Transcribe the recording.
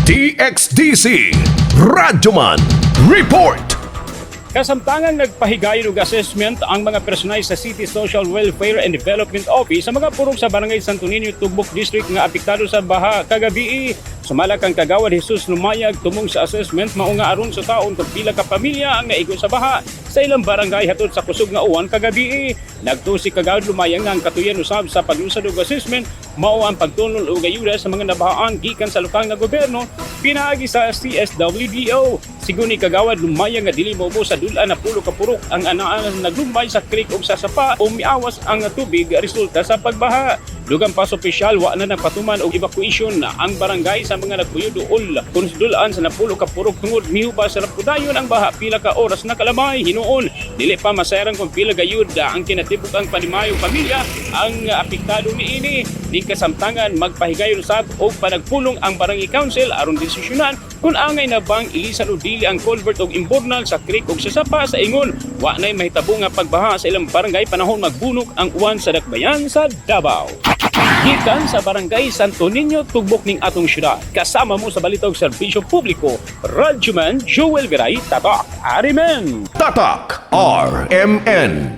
DXDC Radyoman Report. Kasamtangang nagpahigayon og assessment ang mga personal sa City Social Welfare and Development Office sa mga purok sa Barangay Santo Niño, Tugbok District nga apektado sa baha kagabi. Sumala kang Kagawad Jesus Lumayag, tumong sa assessment mao nga aron sa taon kung pila ka pamilya ang naigo sa baha sa ilang barangay hatod sa kusog nga uwan kagabi. Nagtuo si Kagawad Lumayag nga ang katuyan usab sa paglusad og assessment mao ang pagtunol og ayuda sa mga nabahaan gikan sa lokal nga gobyerno pinaagi sa CSWDO. Sigon ni Kagawad Lumayag nga dili maubos sa dul-an 10 ka purok ang anaan naglumay sa creek ug sa sapa o miawas ang tubig resulta sa pagbaha. Dugang pa sa opisyal, wa na nagpatuman og evacuation na ang barangay sa mga nagpuyo duol kun dul-an sa 10 ka purok tungod mihubas sa pudayon ang baha pila ka oras na kalamay. Hinuon dili pa masayran kung pila gayud ang kinatibuk ang panimayong pamilya ang apektado niini. Di kasamtangan, magpahigayon usab og panagpulong ang barangay council aron desisyonan kung angay na bang ilisan o dili ang culvert og imburnal sa creek ug sa sapa sa ingon wa nay mahitabo nga pagbaha sa ilang barangay panahon magbunok ang uwan sa dakbayan sa Davao. Gikan sa Barangay Santo Niño, Tugbok ning atong syudad. Kasama mo sa balita ug serbisyo publiko, Radyoman Joel Viray, Tatak, RMN. Tatak RMN.